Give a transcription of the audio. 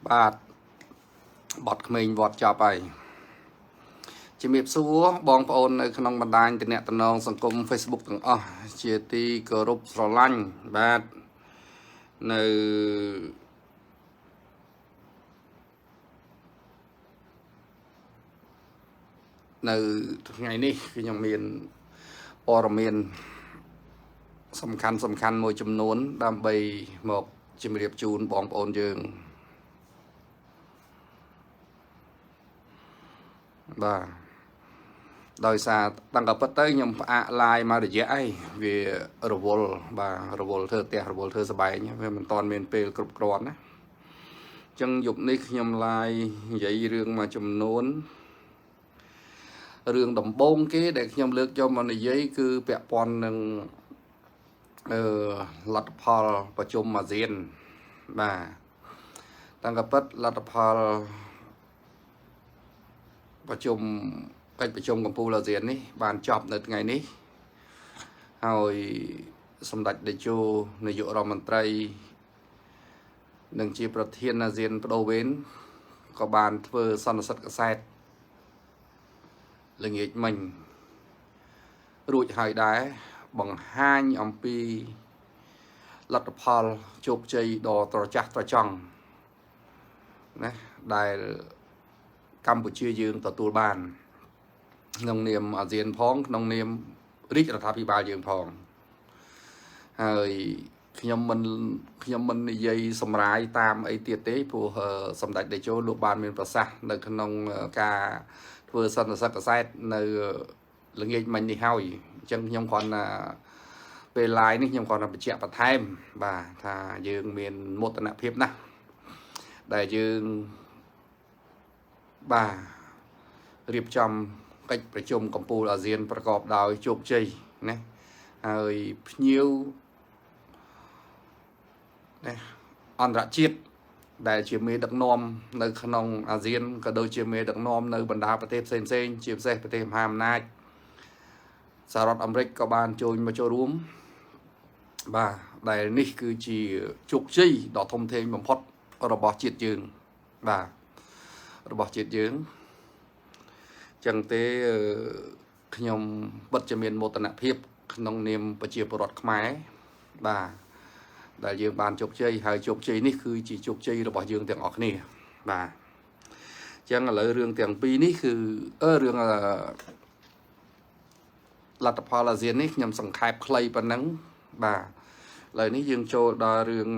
បាទបត់ក្មេងវត្តចប់ហើយជំរាបសួរបងប្អូននៅក្នុងបណ្ដាញទំនាក់ទំនងសង្គម Facebook ទាំងអស់ជាទីគោរពស្រឡាញ់បាទនៅនៅថ្ងៃនេះខ្ញុំមានព័ត៌មានសំខាន់សំខាន់មួយចំនួន ដើម្បីមកជម្រាបជូនបងប្អូនយើងបាទដោយសារតាំងតែពិតទៅខ្ញុំផ្អាក live មករយៈអីវារវល់បាទរវល់ធ្វើផ្ទះរវល់ធ្វើសបែងវាមិនតាន់មានពេលគ្រប់គ្រាន់ណាអញ្ចឹងយប់នេះខ្ញុំ live និយាយរឿងមួយចំនួនរឿងដំបូងគេដែលខ្ញុំលើកយកមកនិយាយគឺពាក់ព័ន្ធនឹងអឺលទ្ធផលប្រជុំអាស៊ានបាទតាំងតែពិតលទ្ធផលប្រជុំកិច្ចប្រជុំកម្ពុជាអាស៊ាននេះបានចប់នៅថ្ងៃនេះហើយសម្ដេចតេជោនាយករដ្ឋមន្ត្រីនិងជាប្រធានអាស៊ានបដូវវេនក៏បានធ្វើសន្និសីទកាសែតល្ងាចមិញរួចហើយដែរបង្ហាញអំពីលទ្ធផលជោគជ័យដ៏ត្រចះត្រចង់ណាដែលកម្ពុជាយើងទទួលបានក្នុងនាមអាស៊ានផងក្នុងនាមរាជរដ្ឋាភិបាលយើងផងហើយខ្ញុំមិនខ្ញុំមិននិយាយសម្រាយតាមអីទៀតទេព្រោះសម្ដេចតេជោលោកបានមានប្រសាសន៍នៅក្នុងការធ្វើសន្និសីទកាសែតនៅល្ងាចមិញនេះហើយអញ្ចឹងខ្ញុំគ្រាន់តែពេល live នេះខ្ញុំគ្រាន់តែបញ្ជាក់បន្ថែមបាទថាយើងមានមោទនភាពណាស់ដែលយើងបាទរៀបចំកិច្ចប្រជុំកម្ពុជាអាស៊ានប្រកបដោយជោគជ័យណាហើយភ្ញៀវណាអន្តរជាតិដែលជាមេដឹកនាំនៅក្នុងអាស៊ានក៏ដូចជាមេដឹកនាំនៅបណ្ដាប្រទេសផ្សេងផ្សេងជាពិសេសប្រទេសមហាអំណាចសហរដ្ឋអាមេរិកក៏បានចូលមកចូលរួមបាទដែលនេះគឺជាជោគជ័យដ៏ធំធេងបំផុតរបស់ជាតិយើងបាទរបស់ជាតិយើងចឹងទេខ្ញុំពិតជាមានមោទនភាពក្នុងនាមប្រជាពលរដ្ឋខ្មែរបាទដែលយើងបានជោគជ័យហើយជោគជ័យនេះគឺជាជោគជ័យរបស់យើងទាំងអស់គ្នាបាទអញ្ចឹងឥឡូវរឿងទាំងពីរនេះគឺរឿងលទ្ធផលអាស៊ាននេះខ្ញុំសង្ខេបខ្លីប៉ុណ្ណឹងបាទឥឡូវនេះយើងចូលដល់រឿង